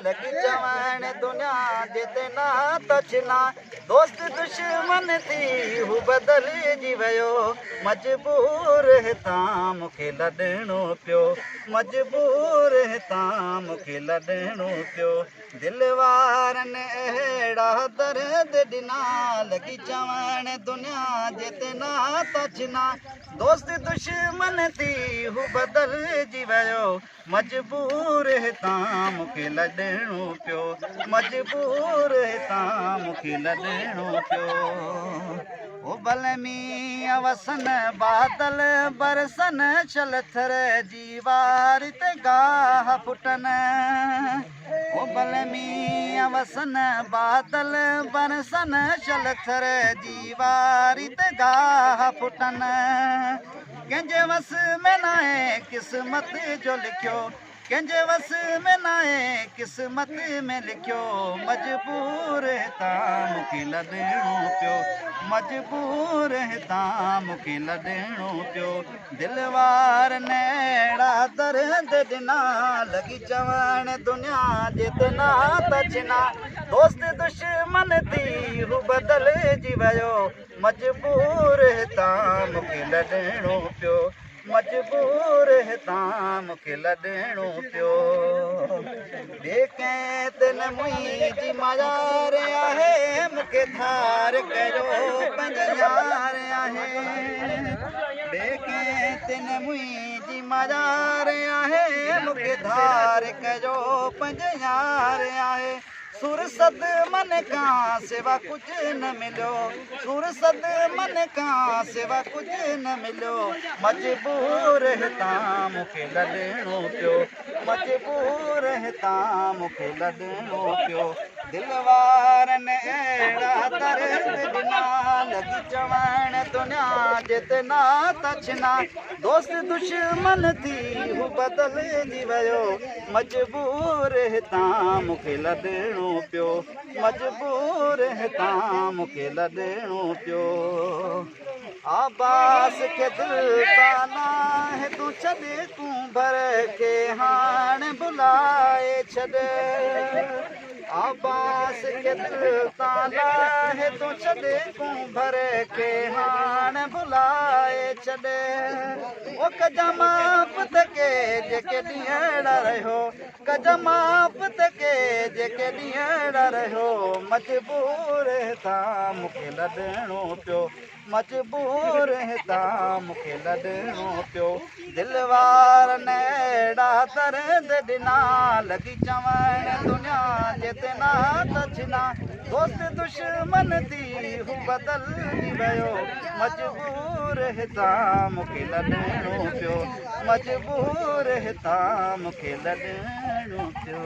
لڳي چوڻ دنيا جي تي نات ڇنا. دوست دشمن ٿي هو بدلجي ويو، مجبور هتان مون کي لڏڻو پيو، مجبور هتان مون کي لڏڻو پيو. دل وارن اهڙا درد ڏنا، لڳي چوڻ دنيا جي تي نات ڇنا. دوست دشمن ٿي هو بدلجي ويو، مجبور هتان مون کي لڏڻو پيو، مجبور هتان مون کي لڏڻو پيو. او ڀل مينهن وسن بادل برسن، شل ٿر جي واري تي گاهه ڦٽن. او ڀل مينهن وسن بادل برسن، شل ٿر جي واري تي گاهه ڦٽن. ڪنهن جي وس ۾ ناهي قسمت جو لکيو، ڪنهن جي وس ۾ ناهي قسمت ۾ لکيو. مجبور هتان مون کي لڏڻو پيو، مجبور هتان مون کي لڏڻو پيو. دل وارن اهڙا درد ڏنا، لڳي چوڻ دنيا جي تي نات ڇنا. دوست دشمن ٿي هو بدلجي ويو، مجبور هتان مون کي لڏڻو پيو، مجبور هتان مون کي لڏڻو پيو. ٻئي ڪنهن تي نه منهنجي ميار آهي، مون کي ڌار ڪيو پنهنجي يار آهي. ٻئي ڪنهن تي نه منهنجي ميار آهي، مون کي ڌار ڪيو پنهنجي يار آهي. سور سد من کان سوا ڪجهه نه مليو، سور سد من کان سوا ڪجهه نه مليو. مجبور هتان مون کي لڏڻو پيو، مجبور هتان مون کي لڏڻو پيو. دل وارن اهڙا درد ڏنا، لڳي چوڻ دنيا جي تي نات ڇنا. دوست دشمن ٿي هو بدلجي ويو، مجبور هتان مون کي لڏڻو پيو، مجبور هتان مون کي لڏڻو پيو. عباس کي دل تان ناهي تون ڇڏ، ڪنڀر کي هاڻ ڀلائي ڇڏ. عباس کي دل تان لاهي تون ڇڏ، ڪنڀر کي هاڻ ڀلائي ڇڏ. او ڪجان معاف ته ڪي جيڪي ڏينهن رهيو، ڪجان معاف ته ڪي جيڪي ڏينهن رهيو. مجبور هتان مون کي لڏڻو پيو، مجبور هتان مون کي لڏڻو پيو. دل وارن اهڙا درد ڏنا، لڳي چوڻ دنيا جي تي نات ڇنا. دوست دشمن ٿي هو بدلجي ويو، مجبور هتان مون کي لڏڻو پيو، مجبور هتان مون کي لڏڻو پيو.